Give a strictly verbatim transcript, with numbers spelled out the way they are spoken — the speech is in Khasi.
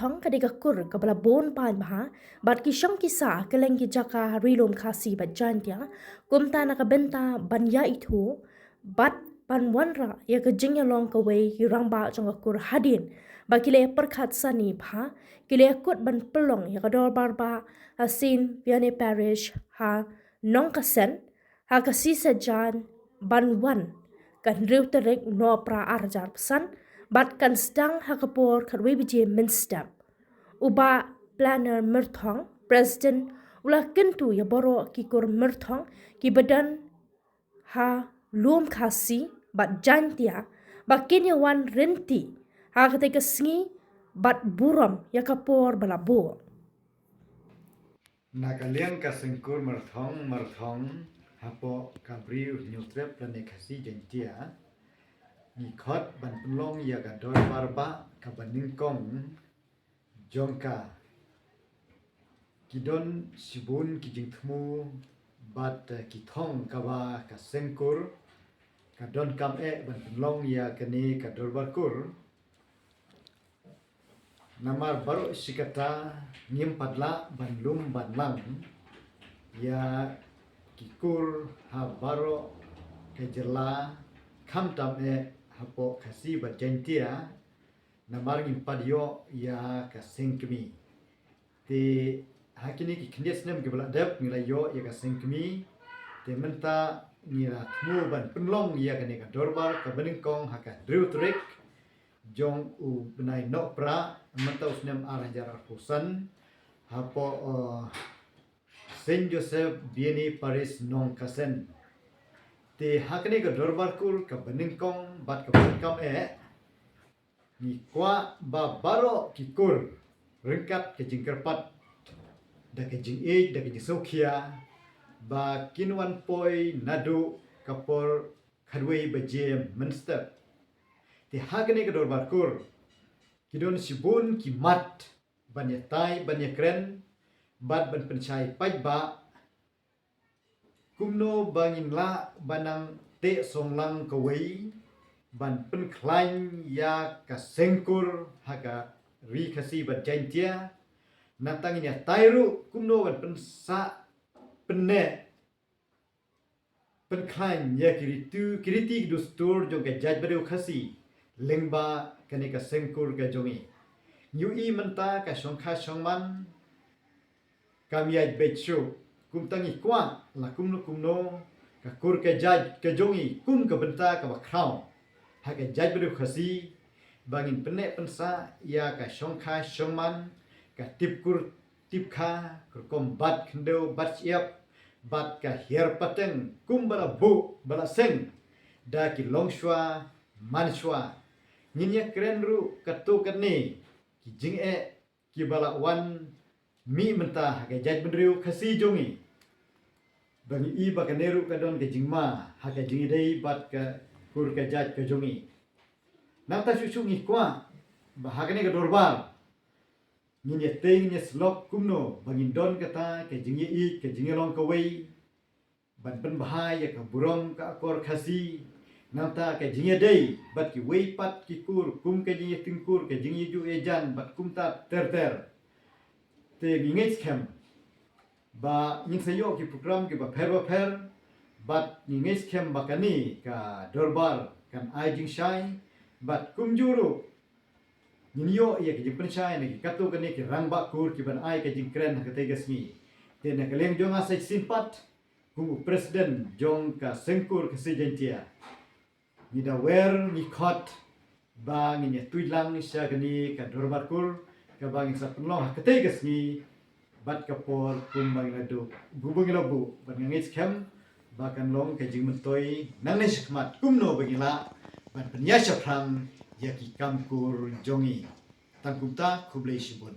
Myrthong ka dei ka kur kaba la bun paidbah bad ki shong ki sah ha kylleng ki jaka ha Ri Lum Khasi bad Jaintia, kumta na ka bynta ban ïaithuh bad ban wanrah ïa ka jingïalong kawei ki rangbah jong ka kur hadien ba ki la pyrkhat sani bha, ki la kut ban pynlong ïa ka dorbar bah ha Saint Vianney Parish ha Nongkasen ha ka sngi Saitjaiñ ban wan, ka hynriew tarik Nohprah ar hajar arphew san, bad kan sdang ha ka por khatwei baje mynstep. U Bah Planner Myrthong, President, u la kyntu ïa baroh ki kur Myrthong kiba don ha Lum Khasi bad Jaintia ba kin ïa wan ryntih ha katei ka sngi bad burom ïa ka por ba la buh. Na ka liang ka sengkur Myrthong, Myrthong, hapoh ka Bri u Hynñiewtrep lane Khasi Jaintia, ngi khot ban pynlong ïa ka dorbar bah kaba nyngkong jong ka. Ki don shibun ki jingthmu bad, eh, ki thong kaba ka sengkur ka donkam eh ban pynlong ïa kane ka dorbar kur. Namar baroh shi katta ngim pat lah ban lum ban lang ïa ki kur ha baroh ka jylla, khamtam eh hapoh Khasi bad Jaintia, namar ngim pat ïoh ïa ka seng kmie. Te ha kine ki khyndiat snem kiba la dep ngi la ïoh ïa ka seng kmie. Te mynta ngi la thmu ban pynlong ïa kane ka dorbar kaba nyngkong ha ka hynriew tarik jong u bnai Nohprah mynta u snem ar hajar arphew san hapoh, eh, Saint Joseph Vianney Parish Nongkasen. Te ha kane ka dorbar kur kaba nyngkong bad kaba donkam eh, ngi kwah ba baroh ki kur ryngkat ka jingkyrpad da ka jingïeit da ka jingsngewkhia ba kin wan poi naduh ka por khatwei baje mynstep. Te ha kane ka dorbar kur ki don shibun ki mat ban ïatai ban ïakren bad ban pynshai paidbah kumno ba ngin lah ban nang teh songlang kawei ban pynkhlaiñ ïa ka sengkur ha ka Ri Khasi bad Jaintia. Nangta ngin ïatai ruh kumno ban pynsah pynneh pynkhlaiñ ïa ki riti ki riti ki dustur jong ka jaitbynriew Khasi lyngba kane ka sengkur ka jong ngi. Ngi ïohi mynta ka shongkha shongman kam ïaid beit shuh. Kumta ngi kwah la kumno kumno ka kur ka jait ka jong ngi kum ka bynta kaba khraw ha ka jaitbynriew Khasi ba ngin pynneh pynsah ïa ka shongkha shongman, ka tip kur tip kha, ka rukom bat khyndew bat shyiap bad ka hiar pateng kumba la buh ba la seng da ki longshuwa manshuwa. Ngin ïakren ruh katto katne ki jingeh kiba la wan mih mynta ha ka jaitbynriew Khasi jong ngi. Ba ngi i ba kane ruh ka don ka jingma ha ka jingïadei bad ka kur ka jait ka jong ngi. Nangta shuh shuh ngi kwah ba ha kane ka dorbar ngin ïatei ngin ïasyllok kumno ba ngin don kata ka jingïeit ka jingïalong kawei ban pynbha ïa ka burom ka akor Khasi. Nangta ka jingïadei bad kiwei pat ki kur kum ka jingïatyngkur ka jingïajuh ïajan bad kumta ter ter. Te ngi ngeit skhem ba ngin sa ïoh ki program kiba pher ba pher bad ngi ngeit skhem ba kane ka dorbar kan ai jingshai bad kumjuh ruh ngin ïoh ïa ki jingpynshai na ki katto katne ki rangbah kur kiban ai ka jingkren ha katei ka sngi. Te na ka liang jong nga sa shisien pat kum u president jong ka sengkur Khasi Jaintia, ngi da wer ngi khot ba ngin ïa tuid lang sha kane ka dorbar kur kaba ngin sa pynlong ha katei ka sngi bad ka por kumba ngi la duh, kumba ngi la buh, bad nga ngeit skhem ba kan long ka jingmyntoi nangne shakhmat kumno ba ngi lah ban pynïaid shaphrang ïa ki kam kur jong ngi. Tang kumta, khublei shibun.